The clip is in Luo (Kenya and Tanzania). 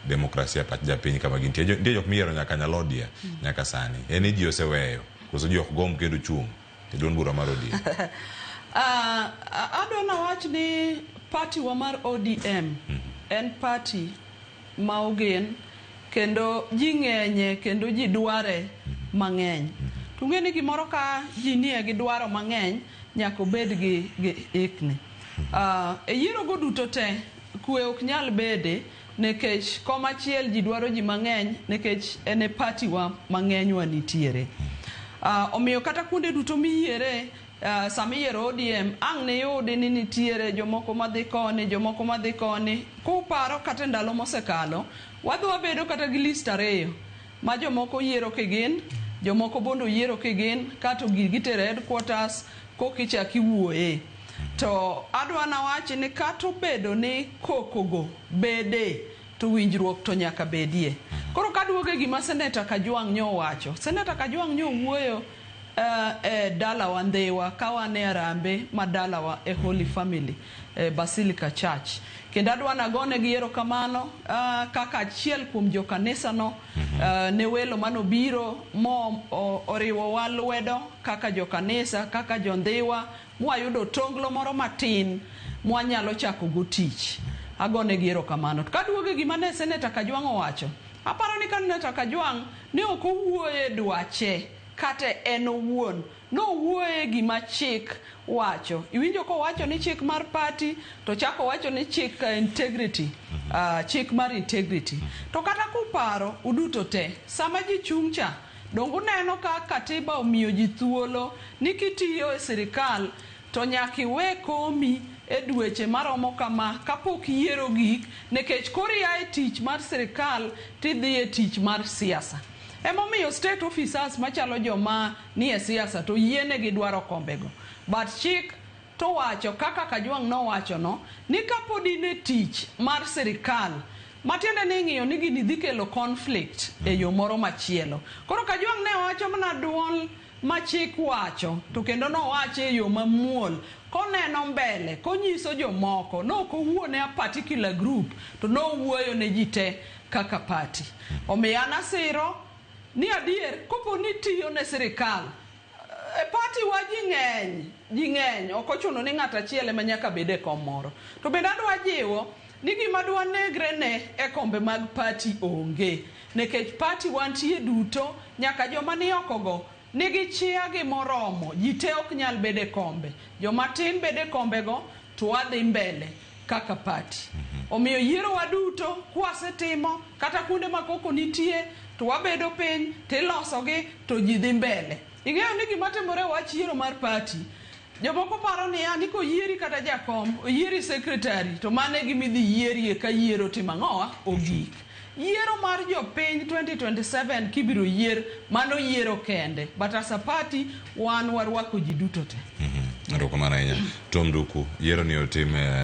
demokrasia e pach japiny kama gintie. Nitie jok miyiero nyaka nyalodia nyaka sani. En ni ji oseweyo koso ji ok gomb kendo chung' e duond bura mar ODM? Adwa nawach ni party wa mar ODM en party ma ogen kendo ji ng'enye kendo ji dware mang'eny. To ung'e ni gimoro ka ji nie gi dwaro mang'eny nyaka obed gi ikni. E yiero go duto te kwe ok nyal bede nikech komachiel ji dwaro ji mang'eny nikech en e party wa mang'enywa nitiere. Omiyo kata kuonde duto miyiere sama iyiero ODM ang' niyudi ni nitiere jomoko madhi koni jomoko madhi koni. Kuparo kata e ndalo mosekalo wadhi wabedo kata gi list ariyo ma jomoko yiero kigin jomoko bondo yiero kigin kato gigi gitero e headquarters kokichak iwuoye. To adwa nawachi ni kata obedo ni koko go bede to winjruok to nyaka bedie. Koro kaduogo e gima Seneta Kajwang' nyo owacho, Seneta Kajwang' nyo owuoyo e dalawa Ndhiwa ka wan e Harambee ma dalawa e Holy Family e Basilica Church. Kendo adwa nagonegi erokamano kaka achiel kuom jokanisa no ne welo manobiro mo oriwowa lwedo kaka jokanisa, kaka jo Ndhiwa, mwayudo tonglo moro matin mwanyalo chako go tich. Agonegi erokamano. To kaduogo e gima ne Seneta Kajwang' owacho, aparo ni ka Seneta Kajwang' ne ok owuoyo e dwache kata en owuon, nowuoyo e gima chik wacho. Iwinjo kowacho ni chik mar party to chako wacho ni chik integrity, chik mar integrity. To kata kuparo uduto te, sama ji chung' cha, donge uneno ka katiba omiyo ji thuolo ni kitiyo e sirikal to nyaka iwe komi e dweche maromo kama kapok yiero gik nikech koro ia e tich mar sirikal tidhi e tich mar siasa. Emomiyo state officers machalo joma nie siasa to yienegi dwaro kombego. But chik to wacho kaka Kajwang' nowacho no ni kapod in e tich mar sirikal matiende ni ing'iyo ni gini dhi kelo conflict e yo moro machielo. Koro Kajwang' ne wacho mana duol ma chik wacho to kendo nowache e yo mamuol koneno mbele konyiso jomoko nok owuo ne a particular group to nowuoyo ne ji te kaka party. Omiyo an asiro ni adier kopo ni tiyo ne sirikal e party wa ji ng'eny ji ng'eny ok ochuno ni ng'ato achiel ema nyaka bed e kom moro. To bende adwa jiwo ni gima dwanegre ne e kombe mag party onge nikech party wantie duto nyaka joma ni oko go nigi chia gi moromo ji te ok nyal bedo e kombe joma tin bedo e kombego to wadhi mbele kaka party. Omiyo yiero wa duto kwasetimo kata kuonde ma koko nitie to wabedo piny tilosogi to ji dhi mbele. Ing'eyo ni gima timore e wach yiero mar party jomoko paro niya ni koyieri kata jakom oyieri secretary to mano e gima idhi yierie ka yiero timo ang'owa ogik. Yiero mar jopiny 2027 kibiro yier mano yiero kende but as a party wan warwako ji duto te. Erokamano ahinya. Tom Nduku, yiero ni otim e